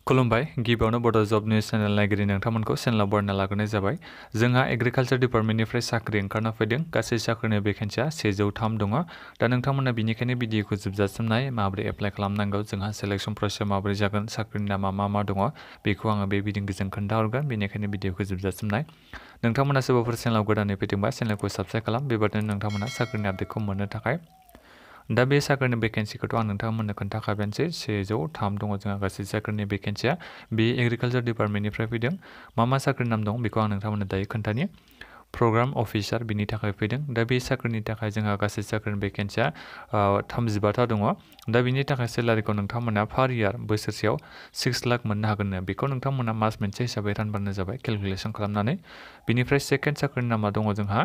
खुलुमबाय गिबियावनो बड' जब निउस चेनेल नायगिरि नोंथांमोनखौ चेनेलाव बरायना लाग्रोनाय जाबाय। जोंहा एग्रिकालचार डिपार्टमेन्टनिफ्राय साख्रि ओंखारना फैदों। गासै साख्रिनि भेकेन्सिया 103 दङ। दा नोंथांमोना बिनिखायनो भिडिअखौ जोबजासिम नाय माबोरै एप्लाइ खालामनांगौ, जोंहा सेलेक्शन प्रसेसआ माबोरै जागोन, साख्रिनि नामा मा दङ बेखौ आङो बे भिडिअजों खोन्थाहरगोन। बेनिखायनो भिडिअखौ जोबजासिम नाय। नोंथांमोना सोरबाफोर चेनेलाव गोदानै फैदोंबा चेनेलखौ साबस्क्राइब खालाम। बेबादिनो नोंथांमोना साख्रिनि आपडेटखौ मोननो थाखाय। दा बे साख्रिनि भेकेन्सिखौथ' आं नोंथांमोननो खोन्थाखाबायानोसै 103 दङ जोंहा गासै साख्रिनि भेकेन्सिया। बे एग्रिकालचार डिपार्टमेन्टनिफ्राय फैदों। मा साख्रि नाम दं बेखौ आं नोंथांमोननो दायो खोन्थानि। प्रग्राम अफिसार बिनि थाखाय फैदों। दा बे साख्रिनि थाखाय जोंहा गासै साख्रिनि भेकेन्सिया 35था दङ। दा बिनि थाखाय सेलारिखौ नोंथांमोना पार इयार बोसोरसेयाव 6 लाख मोननो हागोननो। बेखौ नोंथांमोना मास मोनसे हिसाबै रानबानो जाबाय केलकुलेसन खालामनानै। बिनिफ्राय सेकेन्ड साख्रिनि नामा दङ जोंहा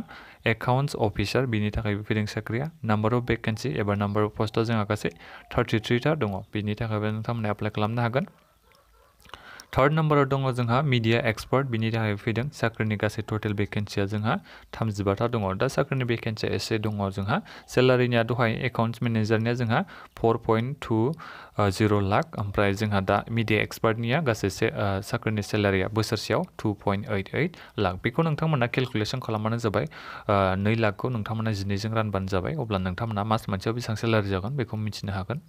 एकाउन्ट्स अफिसार बिनि थाखाय फैदों साख्रिया। नाम्बार अफ भेकेन्सि एबा नाम्बार अफ पस्टआव जोंहा गासै 33था दङ। बिनि थाखायबो नोंथांमोना एप्लाइ खालामनो हागोन। थार्ड नाम्बाराव दङ जोंहा मिडिया एक्सपार्ट बिनि थाखाय फैदों। साख्रिनि गासै टटेल भेकेन्सिया जोंहा 35था दङ। दा साख्रिनि भेकेन्सिया एसे दङ जोंहा। सेलारिनिया दहाय एकाउन्ट्स मेनेजारनिया जोंहा 4.20 लाख। ओमफ्राय जोंहा दा मिडिया एक्सपार्टनिया गासै साख्रिनि सेलारिया बोसोरसेयाव 2.88 लाख। बेखौ नोंथांमोना केलकुलेसन खालामबानो जाबाय। 2 लाखखौ नोंथांमोना 12जों रानबानो जाबाय। अब्ला नोंथांमोना मास मोनसेयाव बेसेबां सेलारि जागोन बेखौ मिथिनो हागोन।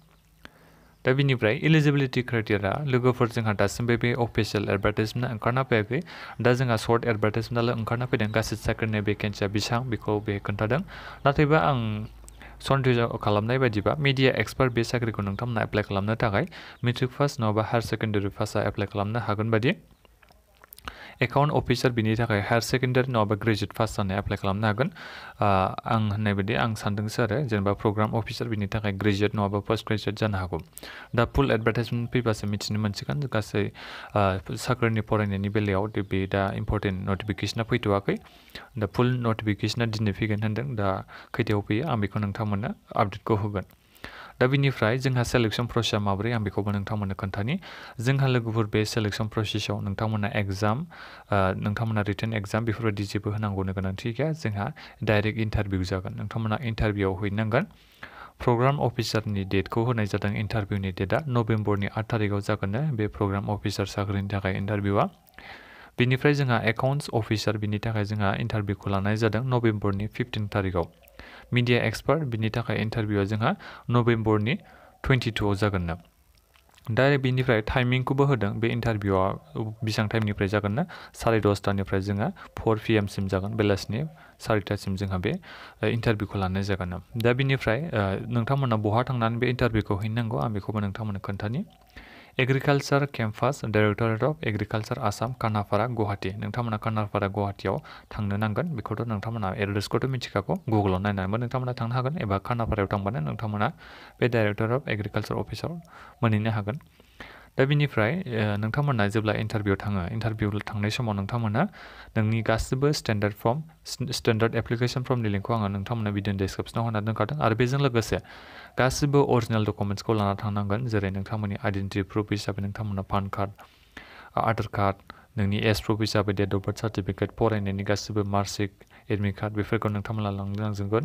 दा बिनिफ्राय इलिजिबिलिटि क्राइटेरिया लोगोफोर जोंहा दासिमबो बे अफिसियेल एडभार्टाइजमेन्ट ओंखारना फैयाखै। दा जोंहा सर्ट एडभार्टाइजमेन्टआल' ओंखारना फैदों। गासै साख्रिनि भेकेन्सिया बेसेबां बेखौ बे खोन्थादों। नाथायबा आं सन्देह खालामनाय बायदिबा मिडिया एक्सपार्ट बे साख्रिखौ नोंथांमोना एप्लाइ खालामनो थाखाय मेट्रिक पास नङाबा हायार सेकेन्डारि पासआ एप्लाइ खालामनो हागोन बायदि। एकाउन्ट अफिसार बिनि थाखाय हायार सेकेन्डारि नङाबा ग्रेजुवेट पास जानाय एप्लाइ खालामनो हागोन। आं होननाय बायदि आं सानदोंसो आरो जेनेबा प्रग्राम अफिसार बिनि थाखाय ग्रेजुवेट नङाबा पोस्ट ग्रेजुवेट जानो हागौ। दा फुल एडभार्टाइजमेन्ट फैबासो मिथिनो मोनसिगोन गासै साख्रिनि फरायनायनि बेलायाव बे दा इम्परटेन्ट नटिफिकेसना फैथ'वाखै। दा फुल नटिफिकेसना दिनै फैगोन होनदों। दा खैथायाव फैयो आं बेखौ नोंथांमोननो आपडेटखौ होगोन। दा बिनिफ्राय जोंहा सेलेक्शन प्रसेसआ माबोरै आं बेखौबो नोंथांमोननो खोन्थानि। जोंहा लोगोफोर बे सेलेक्शन प्रसेसआव नोंथांमोना एग्जाम नोंथांमोना रिटेन एग्जाम बेफोरबायदि जेबो होनांगौनि गोनांथि गैया। जोंहा डाइरेक्ट इन्टारभिउ जागोन। नोंथांमोना इन्टारभिउआव हैनांगोन। प्रग्राम अफिसारनि डेटखौ होनाय जादों। इन्टारभिउनि डेटआ नभेम्बरनि 8 थारिखआव जागोननो बे प्रग्राम अफिसार साख्रिनि थाखाय इन्टारभिउआ। बिनिफ्राय जोंहा एकाउन्ट्स अफिसार बिनि थाखाय जोंहा इन्टारभिउखौ लानाय जादों नभेम्बरनि 15 थारिखआव। मिडिया एक्सपार्ट बिनि थाखाय इन्टारभिउआ जोंहा नभेम्बरनि 22आव जागोननो। दा बिनिफ्राय टाइमिंखौबो होदों। बे इन्टारभिउआ बेसेबां टाइमनिफ्राय जागोननो 10:30निफ्राय जोंहा 4 PM सिम जागोन। बेलासिनि 4:30सिम जोंहा बे इन्टारभिउखौ लानाय जागोन। दा बिनिफ्राय नोंथांमोना बहा थांनानै बे इन्टारभिउखौ हैनांगौ आं बेखौबो नोंथांमोननो खोन्थानि। Agriculture campus directorate of agriculture Assam Khanapara Guwahati. नोंथांमोना खानाफारा गुवाहाटियाव थांनो नांगोन। बेखौथ' नोंथांमोना एड्रेसखौथ' मिथिखागौ। गुगोलाव नायनानैबो नोंथांमोना थांनो हागोन एबा खानाफारायाव थांबानो नोंथांमोना बे डाइरेक्टर अफ एग्रिकालचार अफिसाव मोनहैनो हागोन। दा बिनिफ्राय नोंथांमोना जेब्ला इन्टारभिउआव थाङो इन्टारभिउ थांनाय समाव नोंथांमोना नोंनि गासिबो स्टेन्डार्ड एप्लिकेसन फर्मनि लिंकखौ आङो नोंथांमोना भिडिअ डिसक्रिपसनाव होना दोनखादों। आरो बेजों लोगोसे गासिबो अरिजिनेल डकुमेन्ट्सखौ लाना थांनांगोन। जेरै नोंथांमोननि आइडेन्टिटि प्रुफ हिसाबै नोंथांमोना पान कार्ड, आधार कार्ड, नोंनि एज प्रुफ हिसाबै डेट अफ बार्थ सार्टिफिकेट, फरायनायनि गासिबो मार्कशिट, एडमिट कार्ड बेफोरखौ नोंथांमोना लांनांजोबगोन।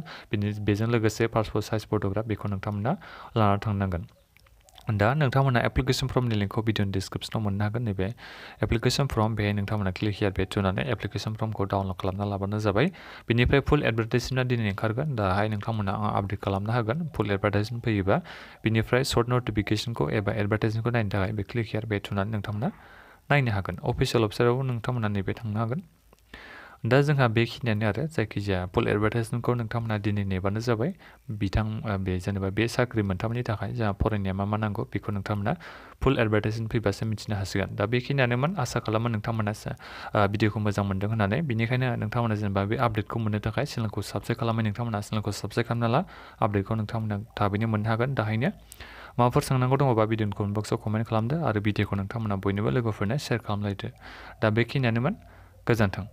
बेजों लोगोसे पासपर्ट साइज फट'ग्राफ बेखौ नोंथांमोना लाना थांनांगोन। दा नोंथांमोना एप्लिकेसन फर्मनि लिंकखौ भिडिअ डिसक्रिपसनाव मोननो हागोन। नैबे एप्लिकेसन फर्म बेहाय नोंथांमोना क्लिक हियार बे थुनानै एप्लिकेसन फर्मखौ डाउनलड खालामना लाबानो जाबाय। बिनिफ्राय फुल एडभार्टाइजमेन्टआ दिनै ओंखारगोन। दाहाय नोंथांमोना आपडेट खालामना होगोन फुल एडभार्टाइजमेन्ट फैयोबा। बिनिफ्राय सर्ट नटिफिकेसनखौ एबा एडभार्टाइजमेन्टखौ नायनो थाखाय बे क्लिक हियार बे थुनानै नोंथांमोना नायनो हागोन। अफिसियेल वेबसाइटआवबो नोंथांमोना नैबे थांनो हागोन। दा जोंहा बेखिनियानो आरो जायखिजाया फुल एडभार्टाइजमेन्टखौ नोंथांमोना दिनै नेबानो जाबाय। बे जेनेबा बे साख्रि मोनथामनि थाखाय जोंहा फरायनाया मा नांगौ बेखौ नोंथांमोना फुल एडभार्टाइजमेन्ट फैबासो मिथिनो हासिगोन। दा बेखिनियानोमोन। आसा खालामो नोंथांमोना भिडिअखौ मोजां मोनदों होननानै। बेनिखायनो नोंथांमोना जेनेबा बे आपडेटखौ मोननो थाखाय चेनेलखौ साबस्क्राइब खालामै नोंथांमोना चेनेलखौ साबस्क्राइब खालामना ला। आपडेटखौ नोंथांमोना थाबैनो मोननो हागोन। दाहायनो माबाफोर सोंनांगौ दङबा भिडिअनि कमेन्ट बक्सआव कमेन्ट खालामदो आरो भिडिअखौ नोंथांमोना बयनोबो लोगोफोरनो शेयार खालामलायदो। दा बेखिनियानोमोन। गोजोन्थों।